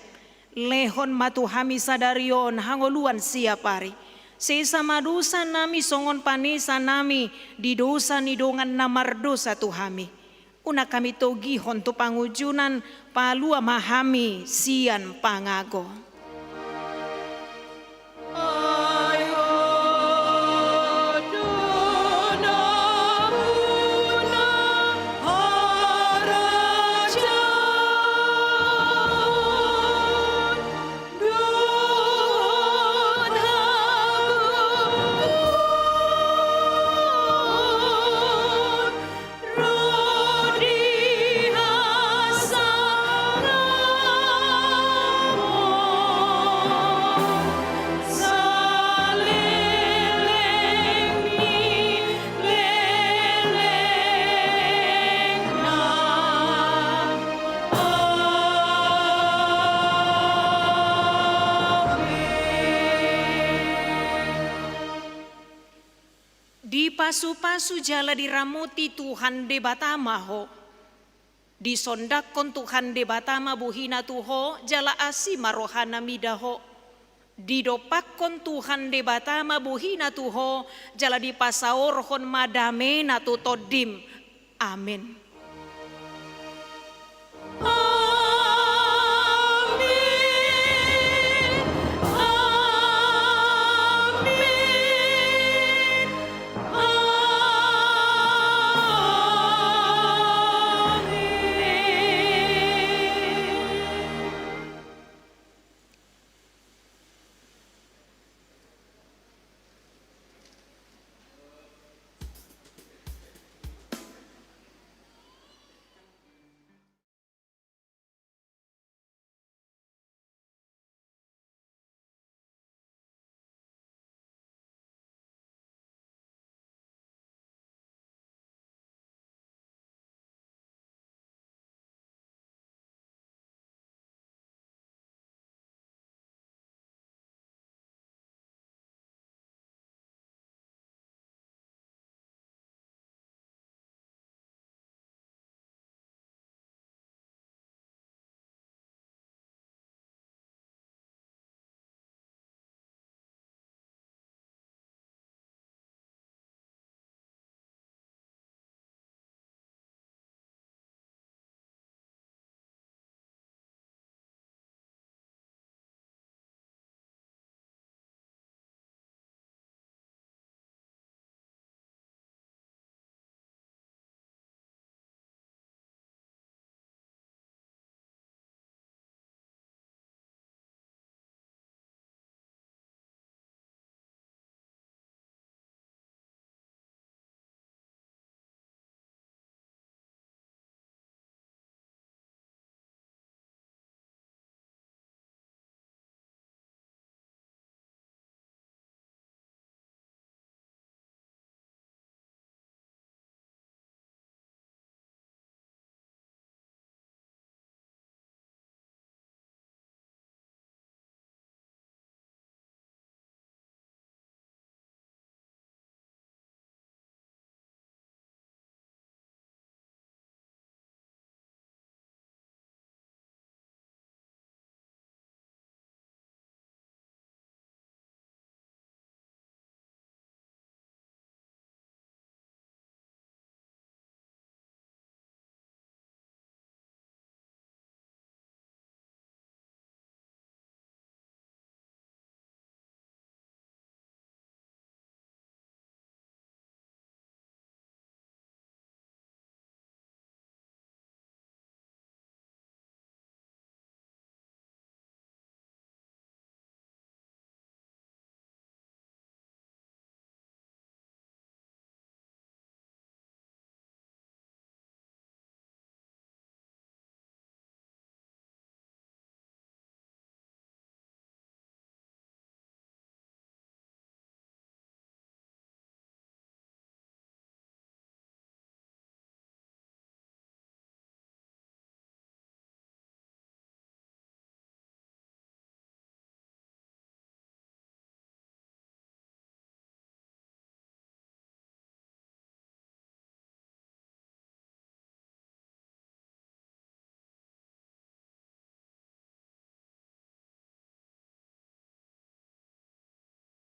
Lehon ma tu hami sadari on hangoluan siapari. Sesa ma dosanami songon panesanami di dosa ni dongan na mardosa tu hami. Unang hami togihon tu pangunjunan, palua ma hami sian pangago. Dipasupasu jala diramoti Tuhan Debata ma ho. Disondangkon Tuhan Debata ma bohina tu ho, jala asi ma rohana mida ho. Didompakkon Tuhan Debata ma bohina tu ho, jala dipasaorhon ma damena tu tondim. Amen.